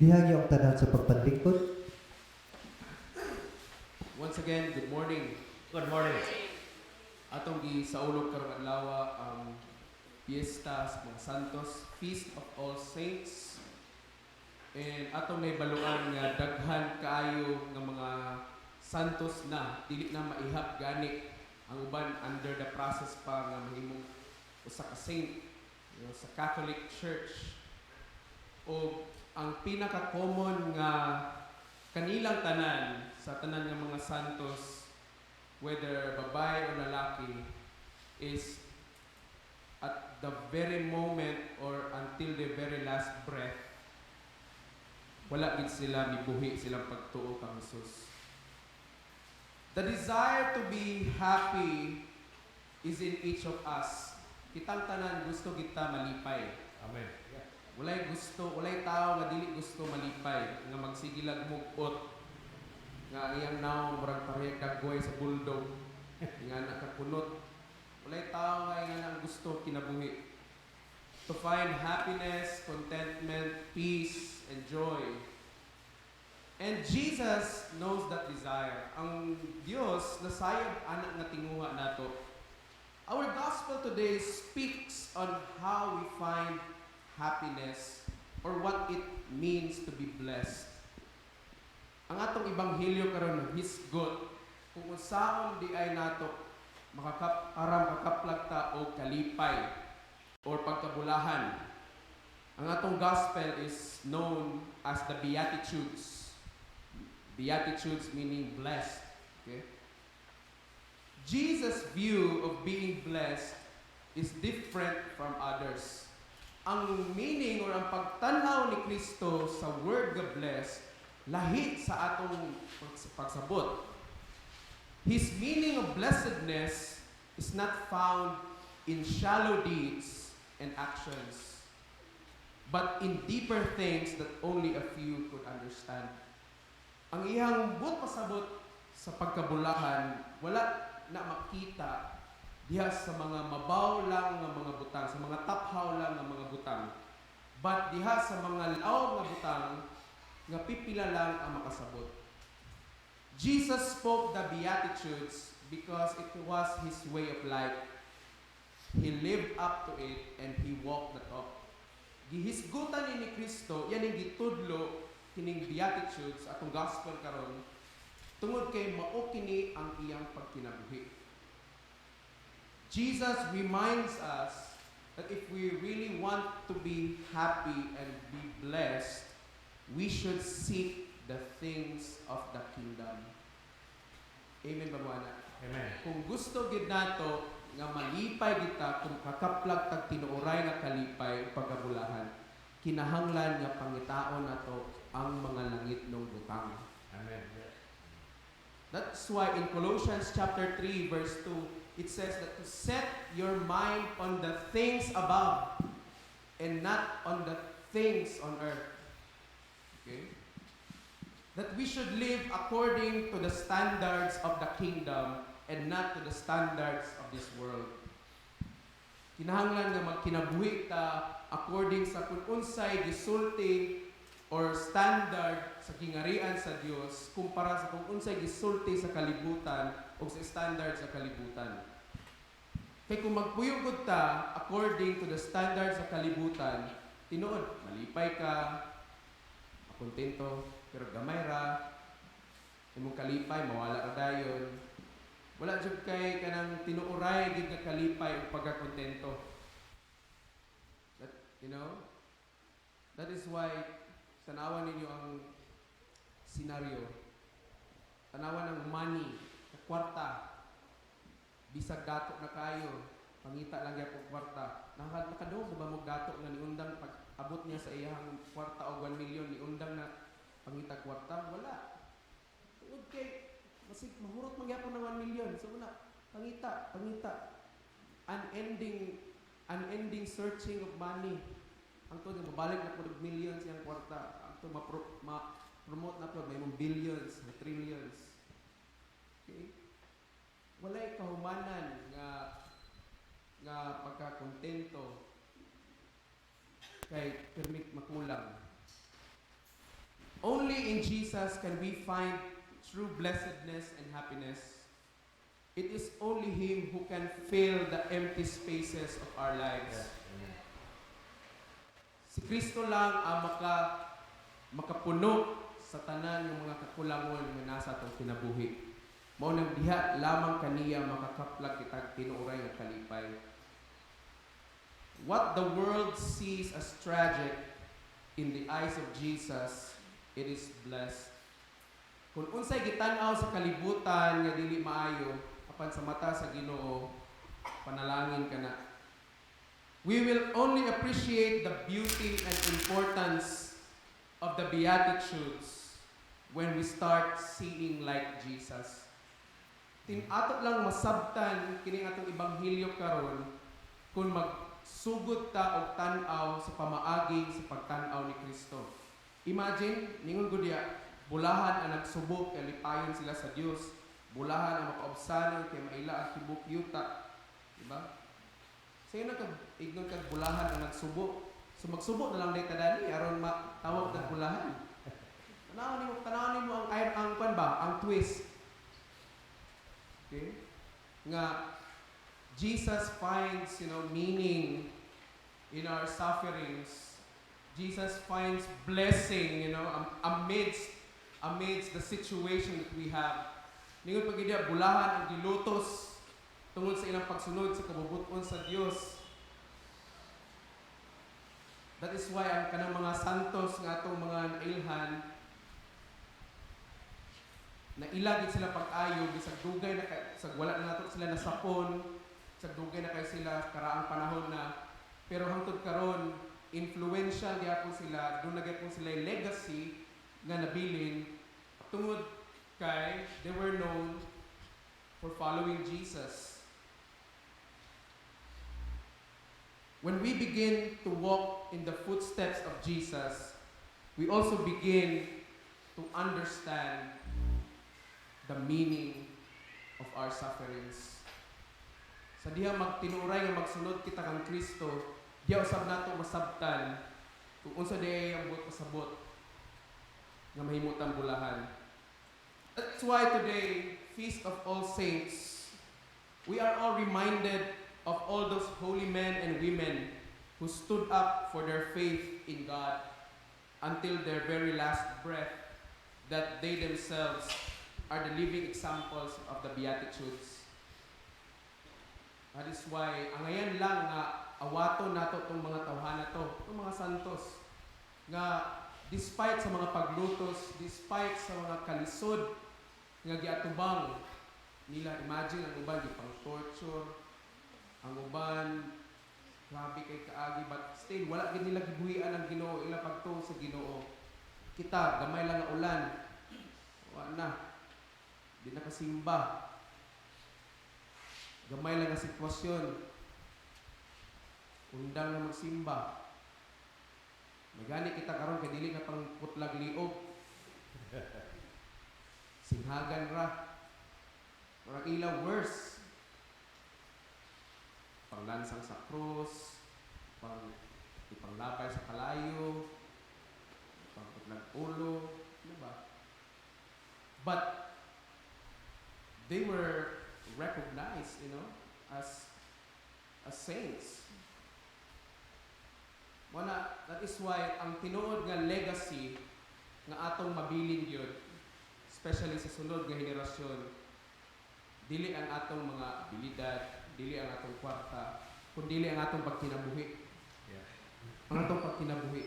Gihangyo ang tanan sa pagpanlingkod. Once again, good morning. Good morning. Atong gisaulog karong adlaw ang piyesta sa mga santos, Feast of All Saints. And atong nahibaluan nga daghan kaayo nga mga santos na dili na maihap gani ang uban, under the process pa nga mahimong usa ka saint sa Catholic Church. O ang pinaka-common nga kanilang tanan, sa tanan nga mga santos, whether babae o lalaki, is at the very moment or until the very last breath, wala gid sila mibuhi sa ilang pagtuo kang Jesus. The desire to be happy is in each of us. Kitang tanan gusto kita malipay. Amen. Walay gusto, walay tao nga dili gusto malipay, nga magsigilag mugot, nga iyang nawong murag parehag dagway sa bulldog, nga nakakunot. Walay tao nga nga ang gusto kinabuhi. To find happiness, contentment, peace, and joy. And Jesus knows that desire. Ang Dios nasayod ana nga tinguha nato. Our gospel today speaks on how we find happiness or what it means to be blessed. Ang atong ebanghelyo karon hisgot kung unsaon diay nato para makakaplag ta og kalipay or pagkabulahan. Ang atong gospel is known as the Beatitudes. Beatitudes meaning blessed. Okay? Jesus' view of being blessed is different from others. Ang meaning or ang pagtanaw ni Kristo sa word nga blessed lahi sa atong pagsabot. His meaning of blessedness is not found in shallow deeds and actions, but in deeper things that only a few could understand. Ang iyang buot pasabot sa pagkabulahan, wala na makita diha sa mga mabaw lang nga mga butang, sa mga taphaw lang nga mga butang. But diha sa mga lawom nga butang, nga pipila lang ang makasabot. Jesus spoke the Beatitudes because it was his way of life. He lived up to it and he walked the talk. Gihisgutan ni Kristo, iyang gitudlo kining Beatitudes, atong gospel karon, tungod kay mao kini ang iyang pagkinabuhi. Jesus reminds us that if we really want to be happy and be blessed, we should seek the things of the kingdom. Amen ba mo ana? Amen. Kung gusto gid nato nga malipay kita, kung kakaplag tag tinuoray nga kalipay ug pagkabulahan, kinahanglan nga pangitaon nato ang mga langitnong butang. Amen. Yes. That's why in Colossians chapter 3 verse 2, it says that to set your mind on the things above and not on the things on earth. Okay? That we should live according to the standards of the kingdom and not to the standards of this world. Kinahanglan nga magkinabuhi ta according sa kung unsay gisulti or standard sa gingarian sa Dios kumpara sa kung unsay gisulti sa kalibutan o sa standard sa kalibutan. Kay kung magpuyo gud ta according to the standard sa kalibutan, tinuod malipay ka, makontento, pero gamay ra imong kalipay, mawala ra dayon. Wala jud kay kanang tinuoray gid nga kalipay ug pagkakontento. That is why tanawan ninyo ang senaryo. Tanawan ng money, kwarta. Bisag dato na kayo, pangita lang gyapon kwarta. Nakadungog ba mo dato nga niundang pag abot niya sa iyang kwarta og 1 million, niundang na pangita kwarta? Wala. Tungod kay masig mahurot man gyapon ng 1 million. So una, pangita, pangita. Unending unending searching of money. Ang nga mabalik na pud og millions iyang kwarta. Ang ma promote na pud may mong billions, may trillions. Okay? Walay kahumanan nga nga pagkakontento kay permit makulang. Only in Jesus can we find true blessedness and happiness. It is only Him who can fill the empty spaces of our lives. Amen. Si Kristo lang ang makapuno sa tanan ng mga kakulangon nga nasa atong kinabuhi. Mao nang diha lamang kaniya makakaplag kitag tinuoray nga kalipay. What the world sees as tragic, in the eyes of Jesus, it is blessed. Kung unsay gitan-aw sa kalibutan nga dili maayo, apan sa mata sa Ginoo, panalangin kana. We will only appreciate the beauty and importance of the Beatitudes when we start seeing like Jesus. Tin ato lang masabtan kini atong ebanghelyo karon kung magsugod ta og tan-aw sa pamaagi sa pagtan-aw ni Kristo. Imagine, ningon gud diya, bulahan ang nagsubo kay lipayon sila sa Dios. Bulahan ang makaobsanon kay maila ang tibok yuta. Diba? Sayo na kag ignon kag bulahan ang nagsubo. So magsubo na lang day kadani aron matawag kag bulahan. Tanaw nimo ang kwan ba, ang twist. Okay? Nga Jesus finds meaning in our sufferings. Jesus finds blessing amidst the situation that we have. Ningon pa gyud, bulahan ang gilutos tungod sa ilang pagsunod sa kabubut-on sa Dios. That is why ang kanang mga santos nga atong mga nailhan, naila gid sila pag-ayo bisag dugay na kay sag wala na nato sila nasapon, bisag dugay na kay sila karaang panahon na, pero hangtod karon influential gyapon sila, duna gyapon sila legacy nga nabilin tungod kay they were known for following Jesus. When we begin to walk in the footsteps of Jesus, we also begin to understand the meaning of our sufferings. Sa diha magtinuray nga magsunod kita kang Kristo, diha usab nato masabtan kung unsa diay ang buot pasabot nga mahimutang bulahan. That's why today, Feast of All Saints, we are all reminded of all those holy men and women who stood up for their faith in God until their very last breath, that they themselves are the living examples of the Beatitudes. That is why, angayan lang nga awato nato tong mga tawhana to, tong mga santos, nga despite sa mga paglutos, despite sa mga kalisod nga giatubang nila, imagine ang uban gipang torture, ang uban grabe kay kaagi, but still wala gid nila gibuhian ang Ginoo, ila pagtuo sa Ginoo. Kita gamay lang nga ulan, wa na, di na kasimba. Gamay lang nga sitwasyon, undang na magsimba. Magani kita karon kay dili na pang putlag liog. Singhagan ra. Murag ila worse. Panglansang sa krus, pang ipanglapay sa kalayo, pangputlag ulo, ano ba? But they were recognized as saints. Wala, that is why ang tinuod nga legacy nga atong mabilin gyud, especially sa sunod nga henerasyon, dili ang atong mga abilidad, dili ang atong kwarta, kundi ang atong pagkinabuhi. Ang atong pagkinabuhi.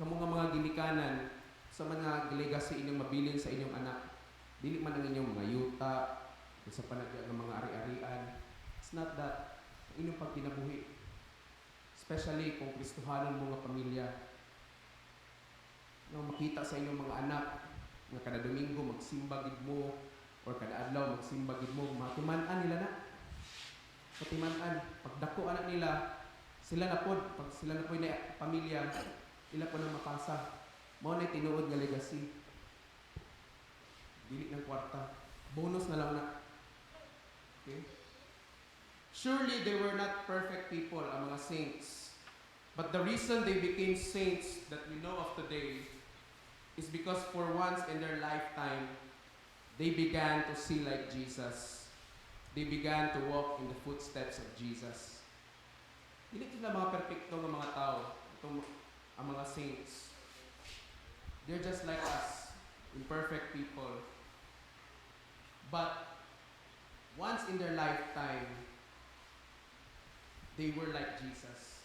Kamo nga mga ginikanan, sa mga legacy inyong mabilin sa inyong anak, dili man ang inyong mga yuta, sa panagya ng mga ari-arian. It's not that. Ang inyong pagkinabuhi. Especially kung Kristohanon mo nga pamilya. No, makita sa inyong mga anak nga kada Domingo magsimba gid mo or kada adlaw magsimba gid mo, matiman-an nila na. Matiman-an pagdako anak nila, sila na pod, pag sila na pod na pamilya, ila po nang mapasa. Mao na tinuod nga legacy. Dili ng kwarta. Bonus na lang na. Okay? Surely they were not perfect people, ang mga saints. But the reason they became saints that we know of today is because for once in their lifetime, they began to see like Jesus. They began to walk in the footsteps of Jesus. Dili sila mga perpekto nga mga tao, itong ang mga saints. They're just like us, imperfect people. But once in their lifetime, they were like Jesus.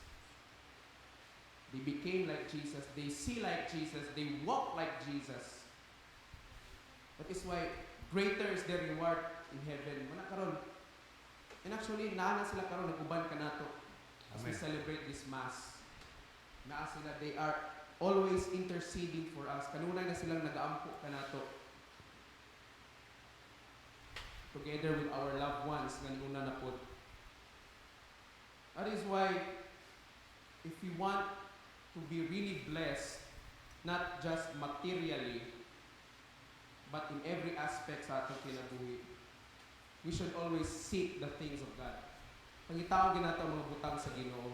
They became like Jesus. They see like Jesus. They walk like Jesus. That is why greater is their reward in heaven. Wala karon. And actually, naa na sila karon, nag-uban kanato as we Amen. Celebrate this Mass. Naa sila, they are always interceding for us. Kanunay na silang nagaampo kanato, together with our loved ones nga niuna na pod. That is why if you want to be really blessed, not just materially, but in every aspect sa atong kinabuhi, we should always seek the things of God. Pangitaon gyud nato ang mga butang sa Ginoo.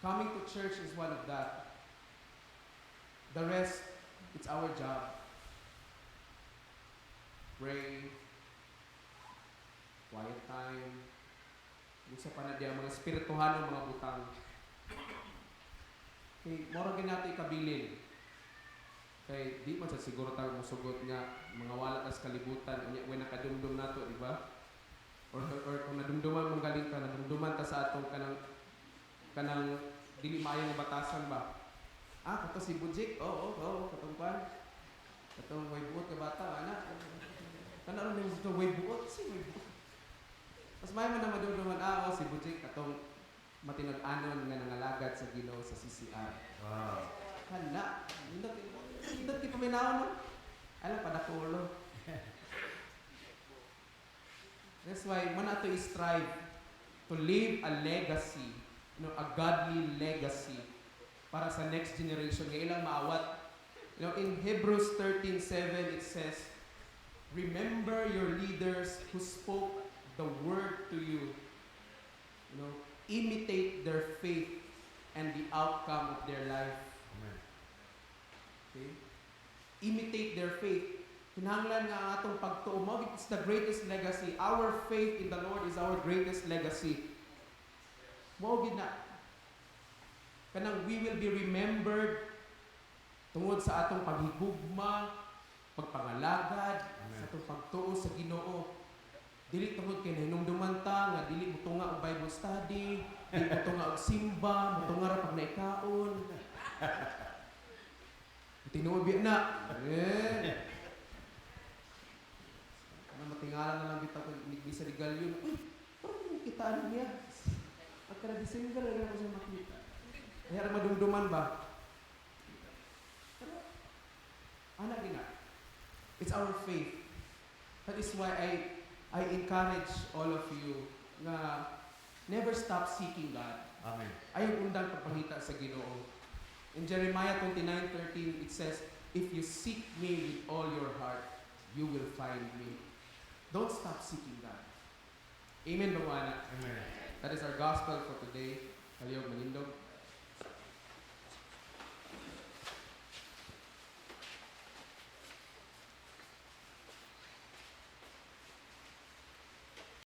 Coming to church is one of that. The rest, it's our job. Pray, quiet time, unsa pa na diya, mga espirituhanong mga butang. Kay mao ra gyud nato ikabilin. Kay di man sa siguro ta musugot nga mga wala tas kalibutan unya way nakadumdum nato, di ba? Or kung nadumduman mong galing ta, nadumduman ta sa atong kanang dili maayo nga batasan ba? Ah, kato si Bujik. Oo, katong kwan. Katong way buot ka bata, ana. Kana ron yung way buot, si way buot. Mas may man na madumduman, ah, oh, si Bujik, katong matinag-anon nga nangalagad sa Ginoo sa CCR. Hala, nindot nindot kay paminaw, no? Alam pa nakulo. That's why man ato strive to leave a legacy, a godly legacy para sa next generation nga ilang maawat. In Hebrews 13:7 it says, "Remember your leaders who spoke the word to you. Imitate their faith and the outcome of their life." Amen. Okay? Imitate their faith. Kinahanglan nga ang atong pagtuo mo, it's the greatest legacy. Our faith in the Lord is our greatest legacy. Mao gid na. Kanang we will be remembered tungod sa atong paghigugma, pagpangalagad, Amen. Sa atong pagtuo sa Ginoo. Dili tungod kay nahinumduman ta nga dili mo tunga og Bible study, dili mo tunga og simba, mo tunga ra pag naikaon. Tinuod biya na. Eh. Ano, matingala na lang bitaw kung bisa di galyon. Uy, parang kitaan niya. Pagka December, wala ko siya makita. Kaya ra madumduman ba? Pero, ana gina. It's our faith. That is why I encourage all of you nga never stop seeking God. Amen. Ayaw undang pagpangita sa Ginoo. In Jeremiah 29:13 it says, "If you seek me with all your heart, you will find me." Don't stop seeking God. Amen ba, mga anak? Amen. That is our gospel for today. Palihog manindog.